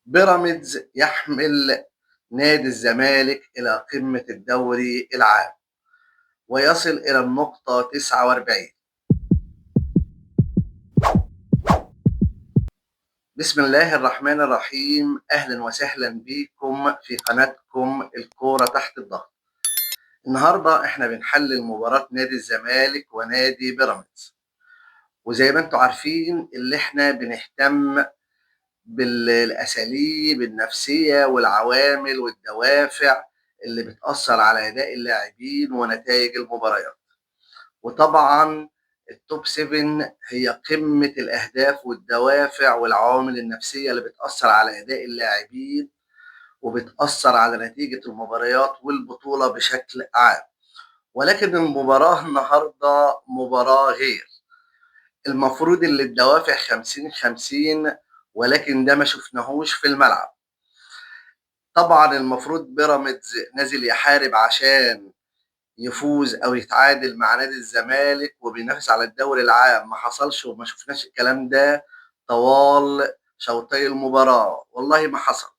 بيراميدز يحمل نادي الزمالك إلى قمة الدوري العام ويصل إلى النقطة 49. بسم الله الرحمن الرحيم. أهلا وسهلا بكم في قناتكم الكورة تحت الضغط. النهاردة احنا بنحلل مباراة نادي الزمالك ونادي بيراميدز، وزي ما انتم عارفين اللي احنا بنهتم بالأساليب النفسية والعوامل والدوافع اللي بتأثر على أداء اللاعبين ونتائج المباريات. وطبعا ال top 7 هي قمة الأهداف والدوافع والعوامل النفسية اللي بتأثر على أداء اللاعبين وبتأثر على نتيجة المباريات والبطولة بشكل عام. ولكن المباراة النهاردة مباراة غير، المفروض اللي الدوافع 50-50، ولكن ده ما شفناهوش في الملعب. طبعا المفروض بيراميدز نازل يحارب عشان يفوز او يتعادل مع نادي الزمالك وبينافس على الدوري العام، ما حصلش وما شفناش الكلام ده طوال شوطي المباراة، والله ما حصل.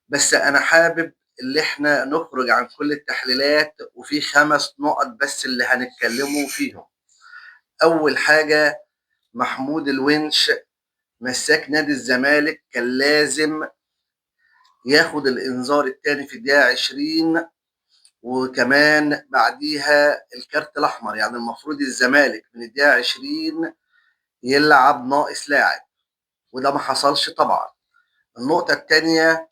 بس انا حابب اللي احنا نخرج عن كل التحليلات، وفي 5 نقط بس اللي هنتكلموا فيهم. اول حاجة، محمود الونش مساك نادي الزمالك كان لازم ياخد الانذار الثاني في الدقيقة 20، وكمان بعديها الكارت الاحمر. يعني المفروض الزمالك من الدقيقة 20 يلعب ناقص لاعب، وده ما حصلش طبعا. النقطة الثانية،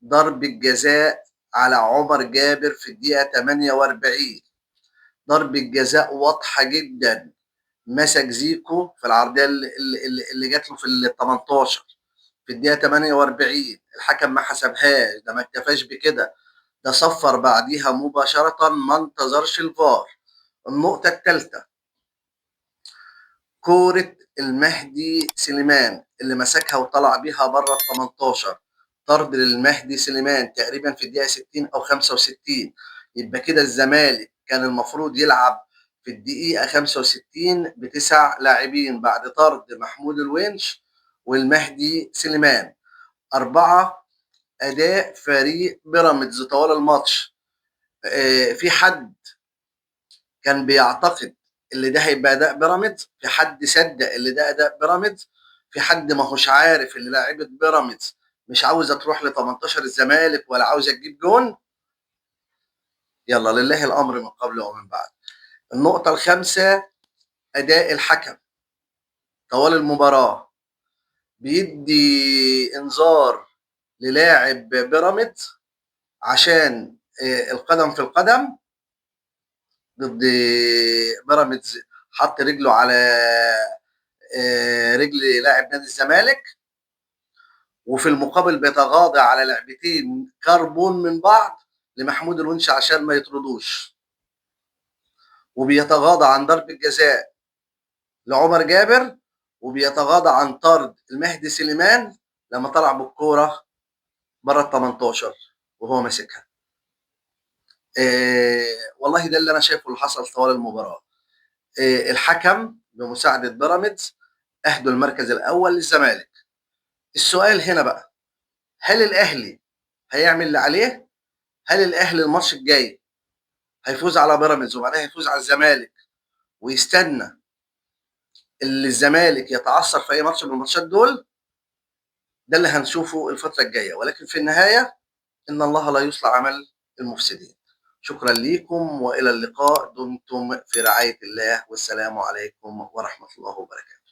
ضرب الجزاء على عمر جابر في الدقيقة 48، ضرب الجزاء واضحة جدا، مسك زيكو في العرضية اللي جات له في ال 18 في الدقيقة 48، الحكم ما حسبهاش، ده ما اكتفاش بكده، ده صفر بعديها مباشرة، ما انتظرش الفار. النقطة الثالثة، كورة المهدي سليمان اللي مسكها وطلع بيها بره ال 18، طرد للمهدي سليمان تقريبا في الدقيقة 60 أو 65. يبقى كده الزمالك كان المفروض يلعب في الدقيقة 65 ب9 لاعبين بعد طرد محمود الونش والمهدي سليمان. 4، أداء فريق بيراميدز طوال الماتش. في حد كان بيعتقد اللي ده هيبقى أداء بيراميدز؟ في حد صدق اللي ده أداء بيراميدز؟ في حد ما هوش عارف اللي لاعيبة بيراميدز مش عاوزة تروح ل 18 الزمالك ولا عاوزة تجيب جون؟ يلا لله الأمر من قبل ومن بعد. النقطة الخامسة، أداء الحكم طوال المباراة، بيدي إنذار للاعب بيراميدز عشان القدم في القدم ضد بيراميدز، حط رجله على رجل لاعب نادي الزمالك، وفي المقابل بيتغاضى على لعبتين كربون من بعض لمحمود الونش عشان ما يطردوش، وبيتغاضى عن ضرب الجزاء لعمر جابر، وبيتغاضى عن طرد المهدي سليمان لما طلع بالكورة بره ال 18 وهو ماسكها. والله ده اللي انا شايفه اللي حصل طوال المباراة. الحكم بمساعدة بيراميدز اهدوا المركز الاول للزمالك. السؤال هنا بقى، هل الاهلي هيعمل اللي عليه؟ هل الاهلي الماتش الجاي هيفوز على بيراميدز وبعدها هيفوز على الزمالك ويستنى اللي الزمالك يتعثر في اي ماتش من الماتشات دول؟ ده اللي هنشوفه الفترة الجاية. ولكن في النهاية إن الله لا يصلح عمل المفسدين. شكرا لكم وإلى اللقاء، دمتم في رعاية الله، والسلام عليكم ورحمة الله وبركاته.